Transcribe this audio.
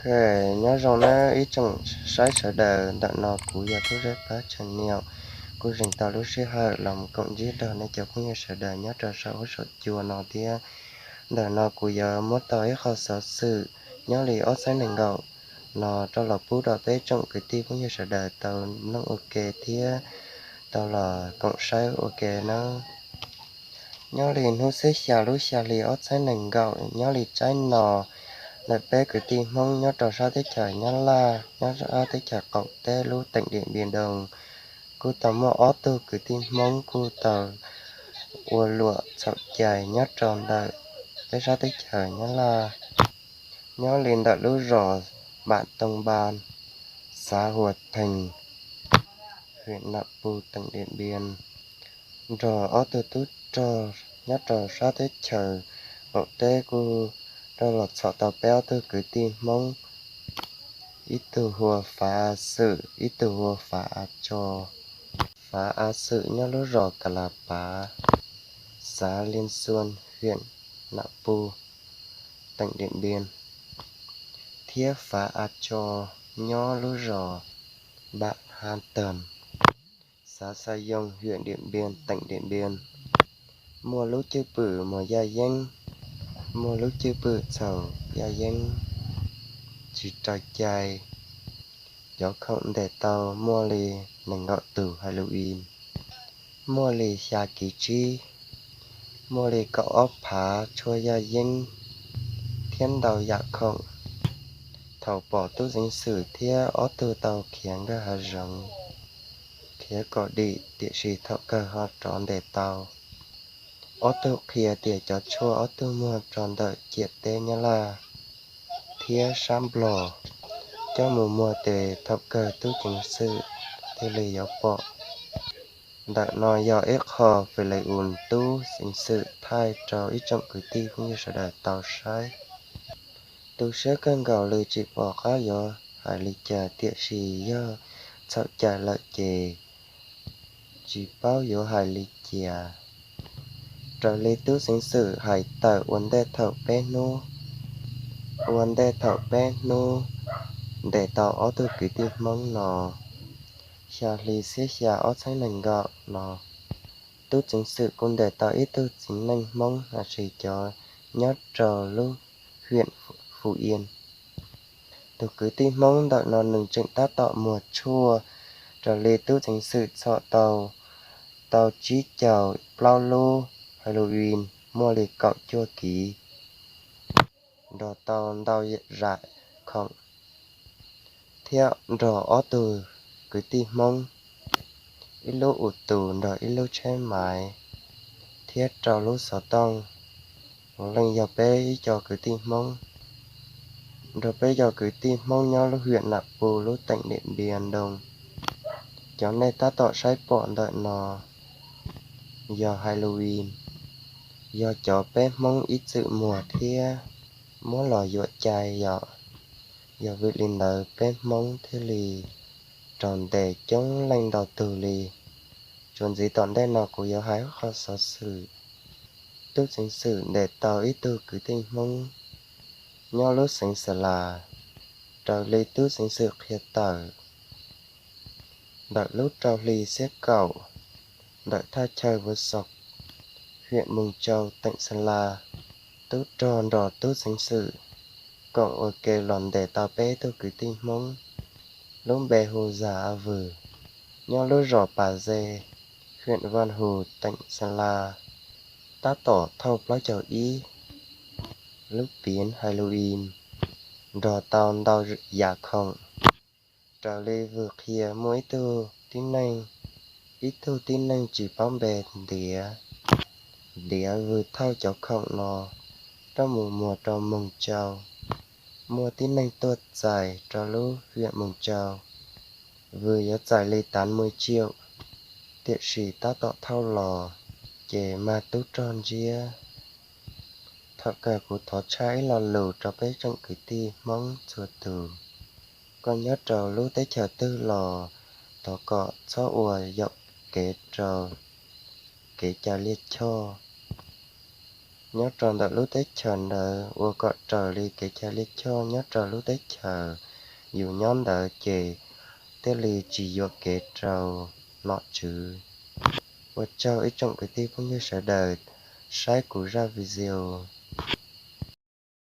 Ok, nyob zoo nawb ib tsoom saib sawv daws, ntawm no kuv yog Tub Zeb Pab Channel, kuj zeem tau lub sij hawm los koom ntsib rau nej cov phooj ywg sawv daws nyob rau saum huab saum cua no thiab. Ntawm no kuv yuav muab tau ib qho xov xwm nyob li ob txhiab nees nkaum no rau los pub rau peb tsoom kwv tij phooj ywg sawv daws tau mloog ua ke thiab tau los koom saib ua ke nawb. Nyob li hnub xiab xya lub xya hli ob txhiab nees nkaum, nyob li tsaib no, ntawm peb kwv tij Hmoob nyob rau sab teb chaws Nyab Laj, nyob sab teb chaws qaum teb lub teem Diam Npias Doo, kuj tau muaj ob tug kwv tij Hmoob kuj tau ua luam txhaum cai nyob rau ntawm peb sab teb chaws Nyab Laj, nyob li ntawm lub zos Npam Too Npas, xav Huas Thees, hwm Nam Pus, teem Diam Npias, nrog ob tug tub rog nyob rau sab teb chaws qaum teb kuj rov los txhom tau peb ob tug kwv tij Hmoob, ib tug hu ua Fav A Xwm, ib tug hu ua Fav A Tso. Fav A Xwm nyob lub zos Kas Las Pav, xav Lias Xuas, hwm Nam Pus, teem Diam Npias, thiab Fav A Tso nyob lub zos Npam Ha Tawm, xav Xa Yoo, hwm Diam Npias, teem Diam Npias, muaj lub cwj pwm muag yaj yeeb, muaj lub cwj pwm txhaum yaj yeeb, tsis raws cai. Cov khoom ntes tau muaj li nees nkaum tus Halloween, muaj li xya kiv tsib, muaj li kaum ob phav tshuaj yaj yeeb thiab ntau yam khoom. Thaum pom tub ceev xwm thiab ob tug tau khiav nkag hav zoov, khiav kom dim, tiam sis thaum kawg ho rov ntes tau. Ob tug qhia tias cov tshuaj ob tug muag rau ntawm ciam teb Nyab Laj thiab sab Nplog coj mus muag tes thaum kawg tub ceev xwm thiaj li yuav pom. Ntawm no yog ib qho fis les us tub ceev xwm thaij rau ib tsoom kwv tij phooj ywg sawv daws tau saib. Tu siab kawg nkaus li tsis pom qab yuav hais li cas, tiam sis yog txhaum cai lawm ces tsis paub yuav hais li cas. Raws li tub ceev xwm hais tawm ua ntej thaum peb hnub, ua ntej thaum peb hnub ntes tau ob tug kwv tij Hmoob no, xya hli xiab xya ob txhiab nees nkaum no, tub ceev xwm kuj ntes tau ib tug txiv neej Hmoob los sis cov nyob rau lub hwm Fus Ias. Tus kwv tij Hmoob ntawm no nws tseem tab tom muag tshuaj. Raws li tub ceev xwm txhom tau, tau tsib caug plaub lub Halloween muaj li kaum cuaj kiv, nrog tau ntau zam khoom, thiab nrog ob tug kwv tij Hmoob, ib lub u tus nrog ib lub tsheb maiv, thiab rau lub xov tooj. Puav leej yog peb ib co kwv tij Hmoob, nrog peb cov kwv tij Hmoob nyob lub hwm Nam Pus lub teem Diam Npias Doo. Cov nej tab tom saib pom ntawm no yog Halloween, yog cov peb Hmoob ib txwm muag thiab muab los yuam cai yom. Yog vim li ntawd peb Hmoob thiaj li raug ntes coob leej ntau tug li. Tsuas ntxiv tom ntej no kuv yuav hais qhov xov xwm tub ceev xwm ntes tau ib tug kwv tij Hmoob nyob lub xeev Xa Las. Raws li tub ceev xwm qhia tawm, ntawm lub rau hli xiab kaum, ntawm thaj chaw Vus Xos, hwm Moos Tsau, teem Xa Las, tub rog nrog tub ceev xwm koom ua ke los ntes tau peb tug kwv tij Hmoob lub npe hu Zas A Vws, nyob lub zos Pas Ze, hwm Vaj Hus, teem Xa Las, tab tom thauj plaub caug ib lub piv Halloween, nrog tau ntau yam khoom. Raws li Vws qhia, muaj ib tug tib neeg, ib tug tib neeg tsis paub npe ntiav, ntiav Vws thauj cov khoom no coj mus muag rau Moos Tsau. Muaj tib neeg tuaj txais rau lub hwm Moos Tsau, Vws yuav txais li tav mui tsiaum, tiam sis tab tom thauj los ces mag tub rog ntsiab. Thaum kawg kuv thov tshaj ib lo lus rau peb tsoom kwv tij Hmoob txhua tus, koj nyob rau lub teb chaws twg los thov kom txhob ua yaum kev rau kev cai liaj choj. nyob rau ntawm lub teb chaws ntawd ua kom raws li kev cai lij choj nyob rau lub teb chaws yus nyob ntawd ces thiaj li tsis yuam kev rau nom tswv. Ua tsaug ib tsoom kwv tij phooj ywg sawv daws saib kuv zaj video.